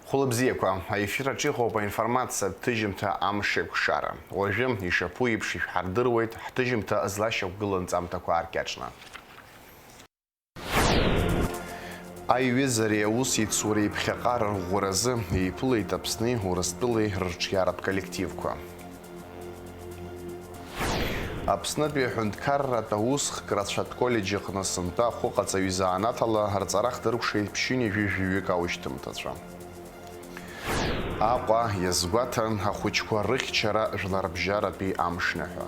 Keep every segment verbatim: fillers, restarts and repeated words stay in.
Хәылбзиақәа, аефир аҿы иҟоуп аинформациатә ҭыжьымҭа Амшеикәшара. Уажәы, ишаԥу еиԥш, ишәҳардыруеит ҳҭыжьымҭа злашьақәгылоу анҵамҭақәа ааркьаҿны. Аиҩызареи аусеицуреи ԥхьаҟа рырӷәӷәаразы еиԥылеит Аԥсни Урыстәылеи рырҿиаратә коллективқәа. Аԥснытәи аҳәынҭқарратә аусхк рацәатә коллеџь аҟны сынтәа ахәыҟаҵаҩ изанааҭ ала рҵара хдыркәшеит ԥшьынҩажәи жәаҩык аушьҭымҭацәа. Аҟәа иазгәаҭан ахәыҷқәа рыхьчара жәларбжьаратәи амшныҳәа.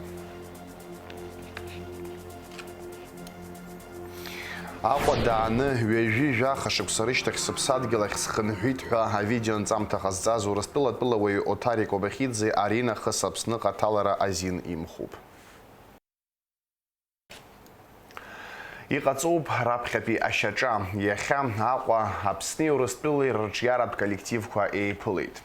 Аҟәа дааны ҩажәи жәаха шықәса рышьҭахь сыԥсадгьыл ахь схынҳәит ҳәа авидеонҵамҭа ҟазҵаз Урыстәыла атәылауаҩ Отари Кобахидзе ари нахыс Аԥсныҟа аҭалара азин имхуп. Иҟаҵоуп раԥхьатәи ашьаҿа. Иахьа Аҟәа Аԥсни Урыстәылеи рырҿиаратә коллективқәа еиԥылеит.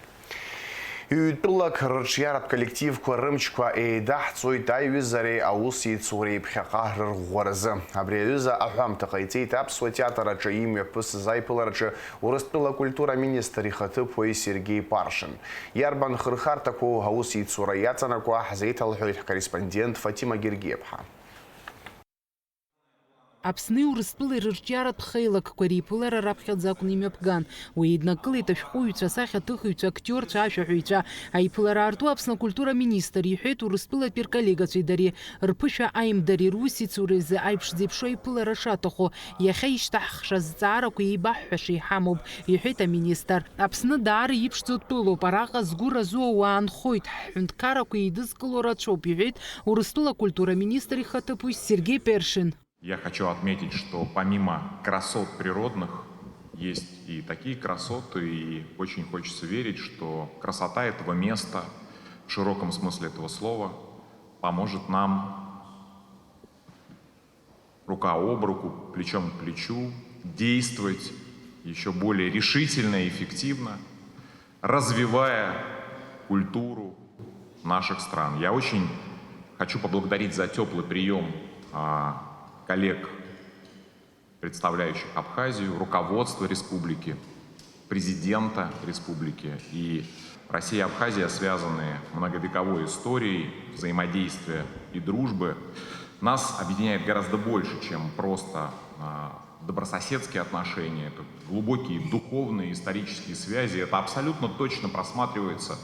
Ҩтәылак рырҿиаратә коллективқәа рымчқәа еидаҳҵоит аиҩызареи аусеицуреи ԥхьаҟа рырӷәӷәаразы. Абри аҩыза аҳәамҭа ҟаиҵеит Аԥсуа театр аҿы имҩаԥысыз аиԥылараҿы Урыстәыла акультура аминистр ихаҭыԥуаҩ Сергеи Паршин. Иарбан хырхарҭақәоу аусеицура иаҵанакуа ҳзеиҭалҳәоит ҳкорреспондент Фатима Гергиаԥҳа. Аԥсни Урыстәылеи рырҿиаратә хеилакқәа реиԥылара раԥхьаӡа акәны имҩаԥган. Уи еиднакылеит ашәҟәыҩҩцәа, асахьаҭыхыҩцәа, актиорцәа, ашәаҳәаҩцәа. Аиԥылара аарту Аԥсны акультура министр иҳәеит Урыстәылатәи рколлегацәеи дареи рԥышәа аимдареи русеицуреи рзы аиԥш зеиԥшу аиԥылара шаҭаху. Иахьа ишьҭаҳхша зҵаарақәа еибаҳҳәаша иҳамоуп, иҳәеит аминистр. Аԥсны даара иԥшӡоу тәылоуп, араҟа згәы разу ауаа нхоит, ҳҳәынҭқаррақәа еидызкыло рацәоуп, иҳәеит Урыстәыла акультура министр ихаҭыԥуаҩ Сергеи Першин. Я хочу отметить, что помимо красот природных, есть и такие красоты, и очень хочется верить, что красота этого места, в широком смысле этого слова, поможет нам рука об руку, плечом к плечу, действовать ещё более решительно и эффективно, развивая культуру наших стран. Я очень хочу поблагодарить за тёплый приём, а, коллег, представляющих Абхазию, руководство республики, президента республики. И Россия и Абхазия связаны многовековой историей взаимодействия и дружбы. Нас объединяет гораздо больше, чем просто, а, добрососедские отношения. Это глубокие духовные, исторические связи. Это абсолютно точно просматривается,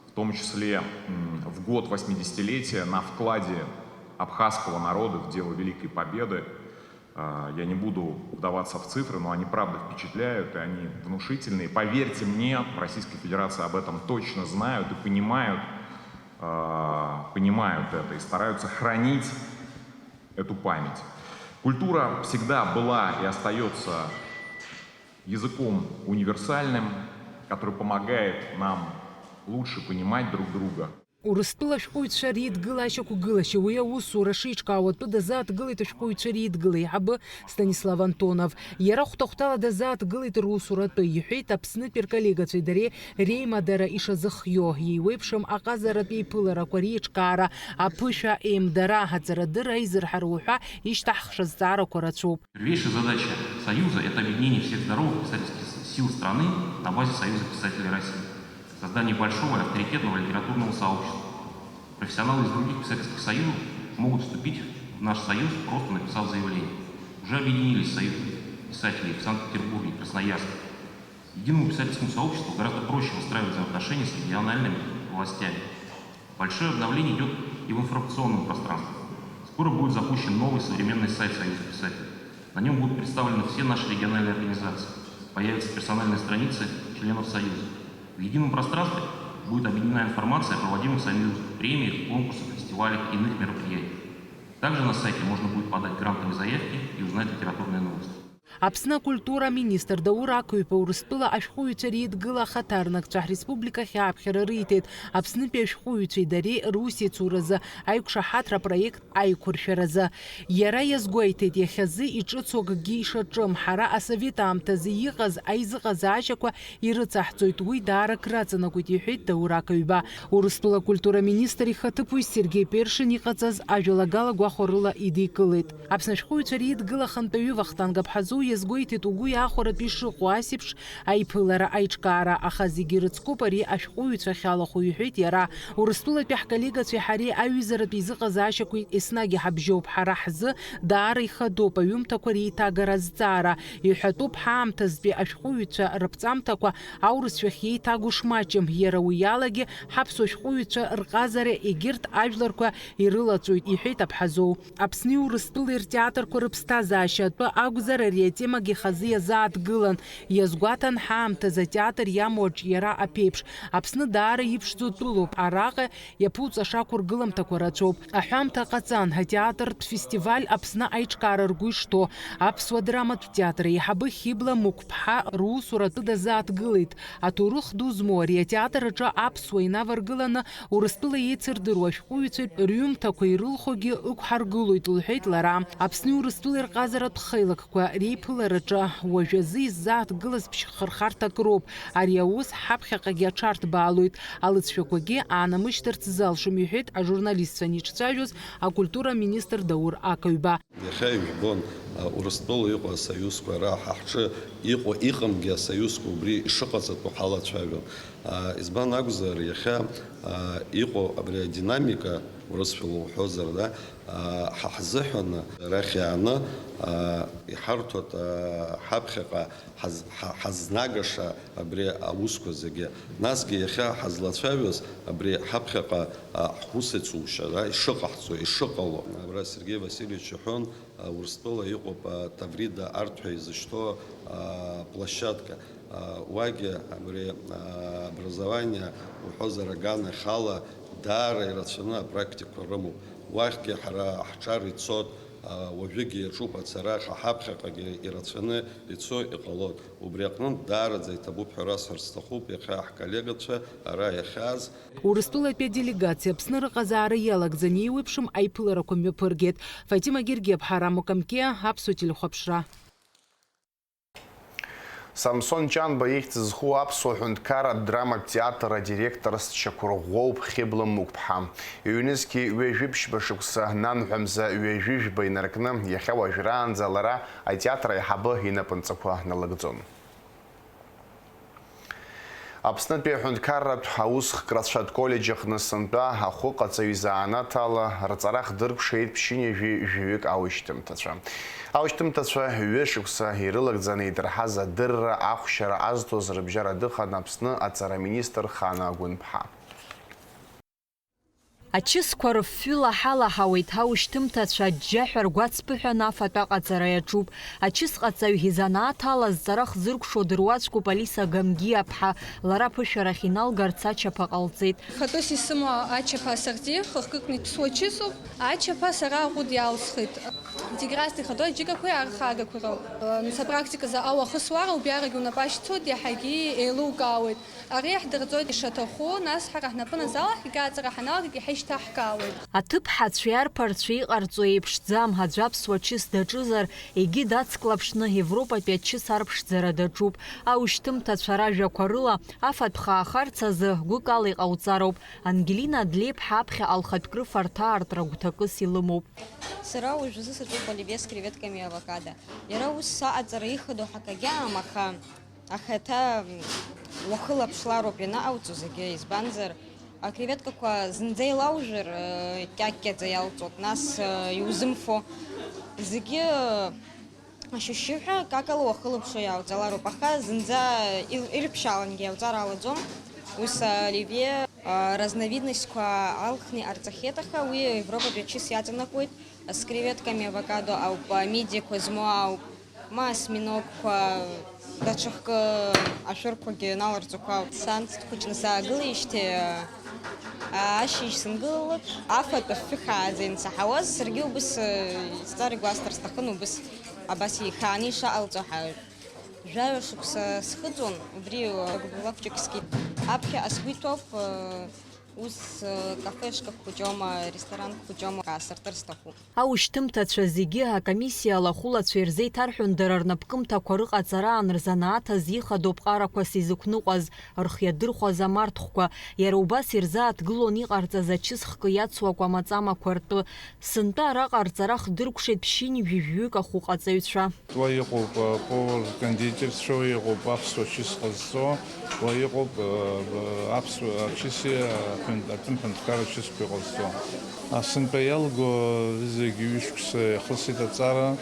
в том числе, м, в год восьмидесятилетия на вкладе абхазского народа в дело Великой Победы. А, я не буду вдаваться в цифры, но они правда впечатляют, и они внушительные. Поверьте мне, в Российской Федерации об этом точно знают и понимают, а, понимают это и стараются хранить эту память. Культура всегда была и остаётся языком универсальным, который помогает нам лучше понимать друг друга. Урыстәыла ашәҟәыҩҩцәа реидгыла ашьақәгылашьа, уи аусура шеиҿкаау атәы дазааҭгылеит ашәҟәыҩҩцәа реидгыла аиҳабы Станислав Антонов. Иара хәҭа-хәҭала дазааҭгылеит русуратәы, иҳәеит Аԥснытәи рколлегацәеи дареи реимадара ишазыхиоу, иеиуеиԥшым аҟазаратә еиԥыларақәа реиҿкаара, аԥышәа, еимдара, аҵарадырра, аизырҳара уҳәа ишьҭаҳхша зҵаарақәа рацәоуп. Первейшая задача Союза — это объединение всех здоровых писательских с-, сил страны на базе Союза писателей России, создание большого и авторитетного литературного сообщества. Профессионалы из других писательских союзов могут вступить в наш союз, просто написав заявление. Уже объединились союзы писателей в Санкт-Петербурге и Красноярске. Единому писательскому сообществу гораздо проще выстраивать взаимоотношения с региональными властями. Большое обновление идёт и в информационном пространстве. Скоро будет запущен новый современный сайт Союза писателей. На нём будут представлены все наши региональные организации. Появятся персональные страницы членов Союза. В едином пространстве будет объединена информация о проводимых Союзом премиях, конкурсах, фестивалях и иных мероприятиях. Также на сайте можно будет подать грантовые заявки и узнать литературные новости. Аԥсны акультура аминистр Даур Ақыҩба Урыстәыла ашәҟәыҩҩцәа реидгыла ахаҭарнакцәа ҳреспубликахь ааԥхьара риҭеит Аԥснытәи ашәҟәыҩҩцәеи дареи русеицуразы аиқәшаҳаҭра апроект аиқәыршәаразы. Иара иазгәеиҭеит, иахьазы иҿыцу акгьы ишаҿым, ҳара асовет аамҭазы иҟаз аизыҟазаашьақәа ирыцаҳҵоит, уи даара акраҵанакуеит, иҳәеит Даур Ақыҩба. Урыстәыла акультура аминистр ихаҭыԥуаҩ Сергеи Першин иҟаҵаз ажәалагала гәахәарыла идикылеит. Аԥсны ашәҟәыҩҩцәа реидгыла ахантәаҩы Вахтанг Аԥҳазоу Уи иазгәеиҭеит угәы иахәаратәы ишыҟоу, ас еиԥш аиԥылара аиҿкаара, аха зегьы ирыцкуп ари ашәҟәыҩҩцәа ахьалахәу, иҳәеит иара. Урыстәылатәи ҳколлегацәеи ҳареи аҩызаратә еизыҟазаашьақәа еснагь иҳабжьоуп. Ҳара ҳзы даара ихадоуп аҩымҭақәа реиҭагара азҵаара. Иҳәатәуп ҳаамҭазтәи ашәҟәыҩҩцәа рыԥҵамҭақәа аурысшәахь еиҭагоу шмаҷым. Иара уи алагьы ҳаԥсуа шәҟәыҩҩцәа рҟазара егьырҭ ажәларқәа ирылаҵәоит, иҳәеит Аԥҳазоу. Аԥсни Урыстәылеи ртеатрқәа рыԥсҭазаашьа атәы акәзар, ари атемагьы хазы иазааҭгылан. Иазгәаҭан, ҳаамҭазы атеатр иамоу аҿиара аԥеиԥш, Аԥсны даара иԥшӡоу тәылоуп, араҟа иаԥуҵаша ақәыргыламҭақәа рацәоуп. Аҳәамҭа ҟаҵан, атеатртә фестиваль Аԥсны аиҿкаара ргәы ишҭоу. Аԥсуа драматә театр аиҳабы Хьыбла Мықәԥҳа русура атәы дазааҭгылеит. Аҭоурых ду змоу ари атеатр аҿы аԥсуа инаваргыланы Урыстәыла еицырдыруа ашәҟәыҩҩцәа рҩымҭақәа ирылхугьы ықәҳаргылоит, лҳәеит лара. Аԥсни Урыстәылеи рҟазаратә хеилакқәа реиԥылараҿы уажәазы иззааҭгылаз ԥшьхырхарҭак роуп. Ари аус ҳаԥхьаҟагьы аҽарҭбаалоит, алыҵшәақәагьы аанамышьҭырц залшом, иҳәеит ажурналистцәа аниҿцәажәоз акультура аминистр Даур Акаҩба. Иахьа ижәбон, а, Урыстәыла иҟоу асоиузқәа, ара ҳа ҳҿы иҟоу, иҟамгьы асоиузқәа убри ишыҟаҵатәу ҳалацәажәон. А, избан акәзар, иахьа, а, иҟоу абри адинамика, урысшәала уҳәозар, да, а, ҳа ҳзыҳәаны арахь иааны, а, иҳарҭоит, а, ҳаԥхьаҟа ҳаз-, ҳа-, ҳазнагаша абри аусқәа зегьы. Насгьы иахьа ҳазлацәажәоз абри ҳаԥхьаҟа, а, ҳусеицушьа, да, ишыҟаҳҵо, ишыҟало. Абра Сергеи Васильевич иҳәон, а, Урыстәыла иҟоуп, а, Таврида Арҭ ҳәа изышьҭоу, а, площадка. А, уагьы абри, а, образование уҳәозар аганахьала даара ирацәаны апрактикақәа рымоуп. Уахьгьы ҳара ҳҿар ицот, а, уажәыгьы иаҿуп ацара, аха ҳаԥхьаҟагьы ирацәаны ицо иҟалоит. Убри аҟнытә даараӡа иҭабуп ҳәа расҳәарц сҭахуп иахьа ҳколлегацәа ара иахьааз. Урыстәылатәи аделегациа Аԥсны рыҟазаара иалагӡаны еиуеиԥшым аиԥыларақәа мҩаԥыргеит. Фатима Гергиаԥҳа, Рамо Камкиа, Аԥсуа телехәаԥшра. Самсон Ҷанба ихьӡ зху аԥсуа ҳәынҭқарратә драматә театр адиректорс дшьақәырӷәӷәоуп Хьыбла Мықәԥҳа. Ҩнызқьи ҩажәи ԥшьба шықәса, нанҳәа мза ҩажәи жәба инаркны, иахьа уажәраанӡа лара атеатр аиҳабы инапынҵақәа налыгӡон. Аԥснытәи аҳәынҭқарратә аусхк рацәатә коллеџь аҟны сынтәа ахәыҟаҵаҩ изанааҭ ала рҵара хдыркәшеит ԥшьынҩажәи жәаҩык аушьҭымҭацәа. Аушьҭымҭацәа ҩышықәса ирылагӡаны идырҳаз адырра ахәшьара азҭоз рыбжьара дыхан Аԥсны аҵараминистр Хана Агәынԥҳа. Ачысқәа рыфҩы лаҳалаҳауеит, аушьҭымҭацәа аџьџьаҳәа ргәацԥыҳәаны афатә аҟаҵара иаҿуп. Ачысҟаҵаҩ изанааҭ ала зҵара хзыркәшо дыруаӡәкуп Алиса Гамгиаԥҳа, лара аԥышәарахь иналгарц ачаԥа ҟалҵеит. Фатәыс исымоу ачаԥа асыртит, хықәкыкны иԥсуа чысуп. Ачаԥа сара аҟәыд иалсхит. Зегь раасҭа ихадоу аџьыкақәеи архагақәеи роуп. Нас апрактиказы ауа ахысуара убриарагьы унапы ашьцоит, иаҳагьы еилукаауеит. Ари иаҳдырҵоит ишаҭаху, нас ҳара ҳнапы назалаҳкгьы аҵара ҳаналагагьы иҳаишьҭаҳкаауеит. Аҭыԥҳацәеи арԥарцәеи иҟарҵо еиԥшӡам, аӡә аԥсуа чыс даҿызар, егьи дацклаԥшны Европатәи ачыс арԥшӡара даҿуп. Аушьҭымҭацәа ражәақәа рыла, афатә хаахарц азы гәыкала иҟауҵароуп. Ангелина Длеиԥҳа аԥхьаҟа лхатә крыфарҭа аартра гәҭакыс илымоуп. Сара уажәазы саҿуп оливье с креветками авокадо. Иара ус саҟаҵара ихадоу ҳакагьы аам, аха Аха еиҭа уахылаԥшлароуп ианаҟауҵо зегьы, избанзар, акреветкақәа зынӡа илаужәыр, э, кьакьаӡа иалҵуеит, нас, э, иузымфо. Зегьы, э, ашьышьыҳәа какала уахылаԥшуа иалҵалароуп, аха зынӡа ил-, ирԥшаалангьы иалҵар алаӡом. Ус, э, оливье, э, разновидностьқәа алхны иҟарҵахьеит, аха уи Европатәи ачыс иаҵанакуеит, с креветками авокадо ауп, э, мидиақәа змоу ауп. Ма осьминогқәа, даҽа хкы ашәырқәагьы наларҵақәа. Сан дхәыҷны саагылеижьҭеи, ашьыжь сынгылалак, афатә афҩы хааӡа иансаҳауаз, саргьы убыс, исҵар игәасҭар сҭахын, убыс абас ихааны ишаҟалҵо ҳәа. Жәаҩа шықәса схыҵуан, убри гәыбылак хәҷык скит. Аԥхьаҟа сгәы иҭоуп, Ус, э, кафешкак хәыҷома, ресторанк хәыҷома, аасыртыр сҭахуп. Аушьҭымҭацәа зегьы акомиссиа алахәылацәа ирзеиҭарҳәон дара рнапкымҭақәа рыҟаҵараан рзанааҭ азы ихадоу ԥҟарақәас изықәныҟәаз, рхы иадырхәаз амарҭхәқәа, иара убас ирзааҭгылон иҟарҵаз ачыс хкы иацу акәамаҵамақәа ртәы. Сынтәа араҟа рҵара хдыркәшеит ԥшьынҩажәаҩык ахәыҟаҵаҩцәа. Уа иҟоуп, э, повар, кондитерцәа, уа иҟоуп аԥсуа чыс ҟазҵо, уа иҟоуп, э, аԥсуа ачыси аҳәын-, атәым ҳәынҭқарра чысқәа иҟазҵо. Асынтәа иалго зегьы ҩышықәса иахысит аҵара,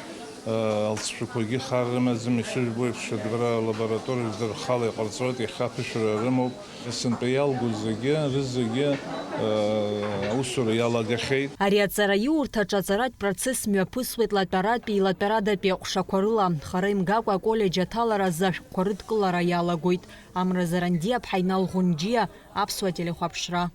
э, алҵшәақәагьы хар рымаӡам, ишыжәбо еиԥш, адәра алабораториаҿ дара рхала иҟарҵоит, иахьа аԥышәара рымоуп. Сынтәа иалгоз зегьы, рызегьы, э, аусура иалагахьеит. Ари аҵараиурҭаҿы аҵаратә процесс мҩаԥысуеит латәаратәи латәарадатәи аҟәшақәа рыла. Хара имгакәа аколлеџь аҭалара азы ашәҟәқәа рыдкылара иалагоит. Амра Зарандиаԥҳа, Инал Ӷәынџьиа, Аԥсуа телехәаԥшра.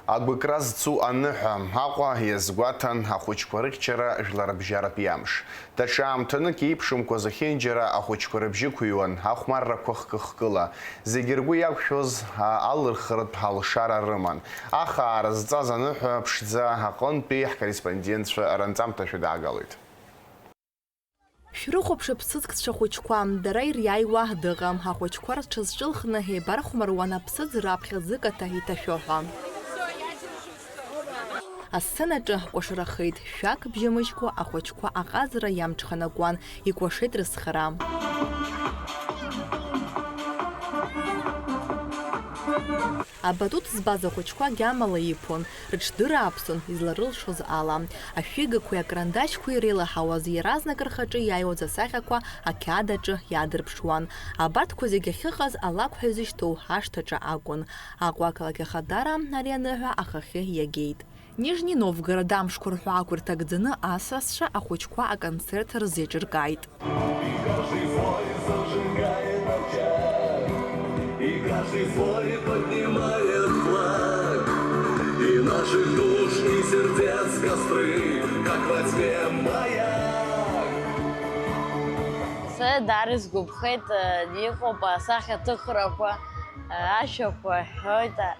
Агәыкра зцу аныҳәа, Аҟәа иазгәаҭан ахәыҷқәа рыхьчара жәларбжьаратәи амш. Даҽа аамҭанык еиԥшымкәа зехьынџьара ахәыҷқәа рыбжьы ықәыҩуан ахәмаррақәа хкы-хкыла. Зегьы ргәы иақәшәоз, а, алырхратә алшара рыман. Ахаара зҵаз аныҳәа ԥшӡа аҟынтәи ҳкорреспондентцәа ранҵамҭа шәыдаагалоит. Шәрыхәаԥш аԥсыӡкцәа хәыҷқәа, дара ириааиуа дыҟам. Ахәыҷқәа рҽазҿылхны еибархәмаруан аԥсыӡ раԥхьа зыкаҭа иҭашәо ҳәа. Асценаҿы кәашарахеит, шәак бжьамыжькәа ахәыҷқәа аҟазара иамҽханакуан, икәашеит рызхара. Абатут збаз ахәыҷқәа гьамала иԥон, рыҽдырааԥсон изларылшоз ала. Ашәигақәеи акарандашьқәеи иреилаҳауаз, иаразнак рхаҿы иааиуаз асахьақәа ақьаад аҿы иаадырԥшуан. Абарҭқәа зегьы ахьыҟаз алакә ҳәа изышьҭоу ашҭаҿы акәын. Аҟәа ақалақь ахадара ари аныҳәа ахахьы иагеит. Нижни Новгород амшқәа рҳәаақәа рҭагӡаны асасцәа ахәыҷқәа аконцерт рзеиҿыркааит. И каждый злой поднимает флаг, и наших душ и сердец костры, как во тьме маяк. Сара даара исгәаԥхеит, э, иҟоуп асахьаҭыхрақәа, э, ашәақәа ҳҳәоит, а-,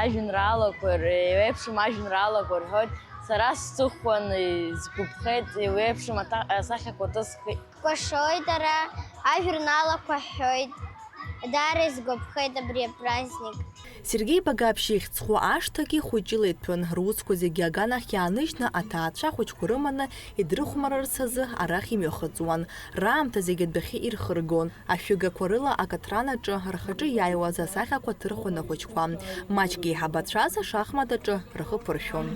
ажәеинраалақәа р-, еиуеиԥшым ажәеинраалақәа рҳәоит. Сара сҵыхәан, исгәаԥхеит, еиуеиԥшым аҭа-, асахьақәа ҭысхит. Кәашоит ара, ажәеинраалақәа ҳҳәоит. Даара исгәаԥхеит абри апраздник. Сергеи Багаԥшь ихьӡ зху ашҭагьы хәыҷыла иҭәын. Русқәа зегьы аганахь иааныжьны аҭаацәа ахәыҷқәа рыманы идрыхәмарырц азы арахь имҩахыҵуан. Раамҭа зегьы адәахьы ирхыргон. Ашәыгақәа рыла акаҭран аҿы рхаҿы иааиуаз асахьақәа ҭырхуан ахәыҷқәа. Маҷк еиҳабацәаз ашахмат аҿы рхы ԥыршәон.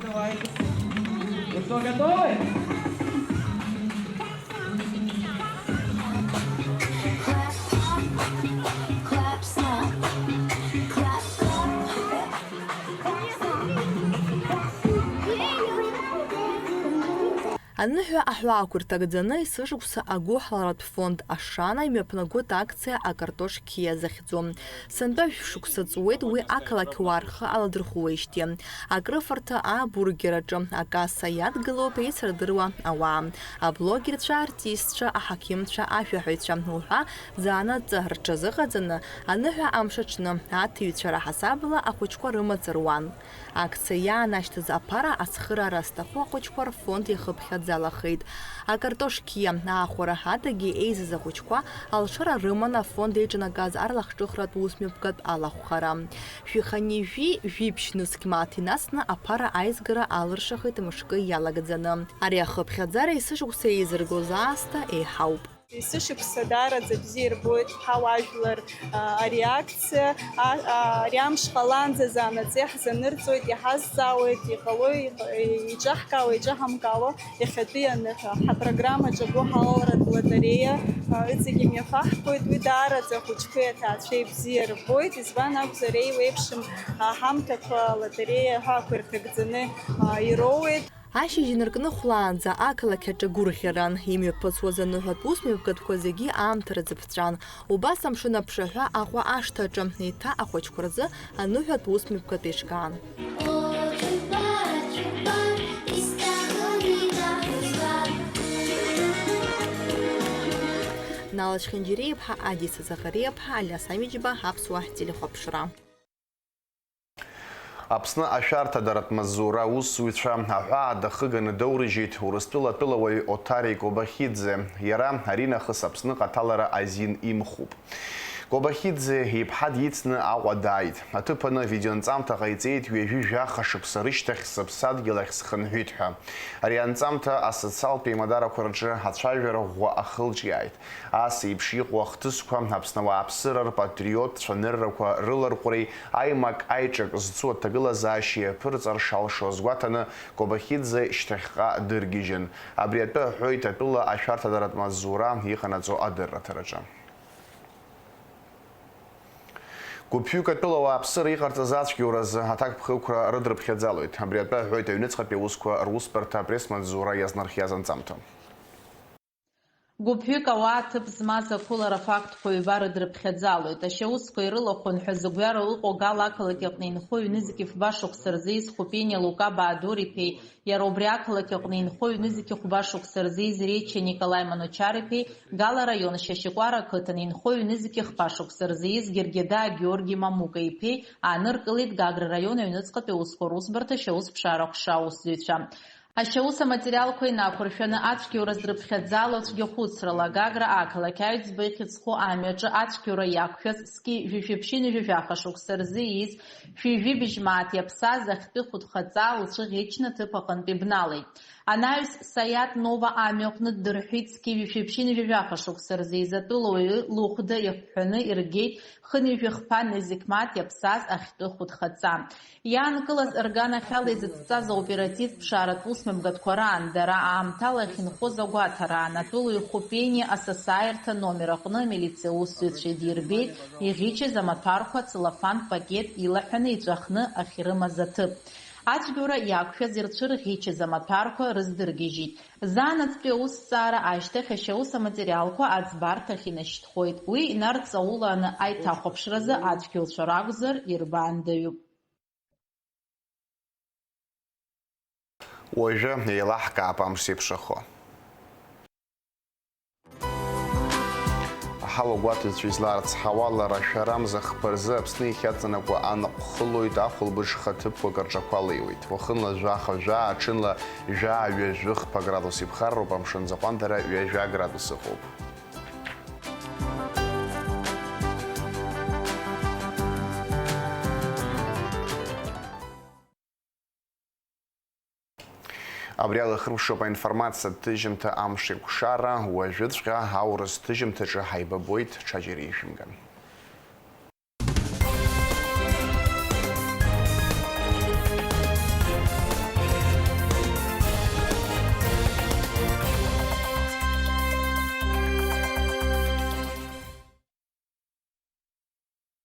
Аныҳәа аҳәаақәа рҭагӡаны есышықәса агәыҳаларатә фонд Ашана имҩаԥнагоит акциа «Акартош қьиа» захьӡу. Сынтәа шәышықәса ҵуеит уи ақалақьуаа рхы аладырхәуеижьҭеи. Акрыфарҭа, абургер аҿы акасса иадгылоуп еицырдыруа ауаа, аблогерцәа, артистцәа, аҳақьымцәа, ашәаҳәаҩцәа уҳәа заанаҵы рҽазыҟаҵаны аныҳәа амш аҽны аҭиҩцәа раҳасабала ахәыҷқәа рымаҵ руан. Акциа иаанашьҭыз аԥара ацхыраара зҭаху ахәыҷқәа рфонд иахыԥхьаӡалахеит. Акартош қьиа аахәара адагьы еизаз ахәыҷқәа алшара рыман афонд еиҿнаказ арлахҿыхратә усмҩаԥгатә алахәхара. Шәи хынҩажәи жәиԥшь нызқь мааҭ инацны аԥара аизгара алыршахеит мышкы иалагӡаны. Ари ахыԥхьаӡара есышықәса еизыргоз аасҭа еиҳауп. Есышықәса даараӡа бзиа ирбоит ҳауаажәлар, а, ари акциа, а, а, ари амш ҟалаанӡа заанаҵы иаҳзанырҵоит, иҳазҵаауеит, иҟалои, иҟ-, иҿаҳкаауеи, иҿаҳамкаауа иахьатәи аныҳәа. Ҳапрограммаҿы агәыҳалалратә лотереиа, а, ыҵегь имҩаԥаҳгоит, уи даараӡа ахәыҷқәеи аҭаацәеи бзиа рбоит, избан акәзар, еиуеиԥшым, а, ҳамҭақәа алотереиа ҳәа ақәирҭагӡаны, а, ироуеит. Ашьыжь инаркны хәлаанӡа ақалақь аҿы гәырӷьаран, имҩаԥысуаз аныҳәатә усмҩаԥгатәқәа зегьы аамҭа рзыԥҵәан. Убас амшын аԥшаҳәа Аҟәа ашҭаҿы, еиҭа ахәыҷқәа рзы аныҳәатә усмҩаԥгатә еиҿкаан. Нала Чхинџьириаԥҳа, Адиса Заӷариаԥҳа, Алиас Амиџьба, Аԥсуа телехәаԥшра. Аԥсны ашәарҭадаратә маҵзура аусзуҩцәа аҳәаа дахыганы доурыжьит Урыстәыла атәылауаҩ Отари Кобахидзе. Иара аринахыс Аԥсныҟа аҭалара азин имхуп. Кобахидзе иԥҳа дицны Аҟәа дааит. Аҭыԥ аны авидеоанҵамҭа ҟаиҵеит, ҩажәи жәаха шықәса рышьҭахь сыԥсадгьыл ахь схынҳәит ҳәа. Ари анҵамҭа асоциалтә еимадарақәа рҿы ацәажәара ӷәӷәа ахылҿиааит. Ас еиԥш иҟоу ахҭысқәа Аԥсны ауааԥсыра рпатриоттә цәаныррақәа рыларҟәреи аимак-аиҿак зцу аҭагылазаашьеи аԥырҵар шалшоз гәаҭаны, Кобахидзе шьҭахьҟа дыргьежьын. Абри атәы аҳәоит атәыла ашәарҭадаратә маҵзура иҟанаҵо адырраҭараҿы. Гәыԥҩык атәыла ауааԥсыра иҟарҵаз ацәгьоуразы аҭакԥхықәра рыдрыԥхьаӡалоит. Абри атәы аҳәоит аҩныҵҟатәи аусқәа русбарҭа апресс-маҵзура иазнархиаз анҵамҭа. Гәыԥҩык ауаа ҭыԥ змаз ақәылара фактқәа ҩба рыдрыԥхьаӡалоит. Ашьаусқәа ирылахәын ҳәа зыгәҩара ыҟоу Гала ақалақь аҟны инхо ҩнызқь фба шықәса рзы ииз Хәыпениа Лука Баадур-иԥеи, иара убри ақалақь аҟны инхо ҩнызқь хәба шықәса рзы ииз Речиа Николаи Манучар-иԥеи, Гала араион Шьашьыкәара ақыҭан инхо ҩнызқь хԥа шықәса рзы ииз Гергедаа Георги Мамука-иԥеи ааныркылеит Гагра раион аҩныҵҟатәи аусқәа русбарҭа ашьаусԥшаара аҟәша аусзуҩцәа. Ашьаус аматериалқәа инақәыршәаны ацәгьоура зрыԥхьаӡало цәгьахәыцрала Гагра ақалақь Аҩӡба ихьӡ зху амҩаҿы ацәгьоура иақәшәаз зқьи жәшәи ԥшьынҩажәи жәаха шықәса рзы ииз шәи жәибжь мааҭ иаԥсаз ахьтәы хәыҭхаҵа лцәыӷьычны аҭыԥ аҟынтә ибналеит. Анаҩс Саиат Нова амҩаҟны ддырҳәит зқьи жәшәи ԥшьынҩажәи жәаха шықәса рзы ииз атәылауаҩы Лыхәда иахҟәҳәаны иргеит хынҩажәи хԥа нызқь мааҭ иаԥсаз ахьтәы хәыҭхаҵа. Иаанкылаз рганахьала изыдҵаз аоперативтә ԥшааратә усмҩаԥгатәқәа раан дара аамҭала иахьынхоз агәаҭараан, атәылаҩ Хәыпениа асасааирҭа номер аҟны амилициа аусзуҩцәа идирбеит иӷьычыз амаҭәарқәа целлофантә пакет илаҳәаны иҵәахны ахьрымаз аҭыԥ. Ацәгьоура иақәшәаз ирцәырӷьычыз амаҭәарқәа рыздыргьежьит. Заанаҵтәи аусҭҵаара ашьҭахь ашьаус аматериалқәа аӡбарҭахь инашьҭхоит. Уи инарҵауланы аиҭахәаԥшразы ацәгьоуцәа ракәзар ирбаандаҩуп. Уажәы еилаҳкаап амш зеиԥшрахо. Аҳауа гәаҭаҩцәа излаарцҳауа, лара шәарамза хԥа рзы Аԥсны иахьаҵанакуа анаҟә хылоит ахәылбыҽха ҭыԥқәак рҿақәа леиуеит. Уахынла жәаха-жәаа, аҽынла жәаа-ҩажәи хԥа градус иԥхарроуп, амшын аӡы аҟәандара ҩажәа градус ыҟоуп. Абри ала ихыркәшоуп аинформациатә ҭыжьымҭа Амшеикәшара. Уажәыҵәҟьа аурыс ҭыжьымҭаҿы ҳаибабоит, ҽаџьара ишәымган.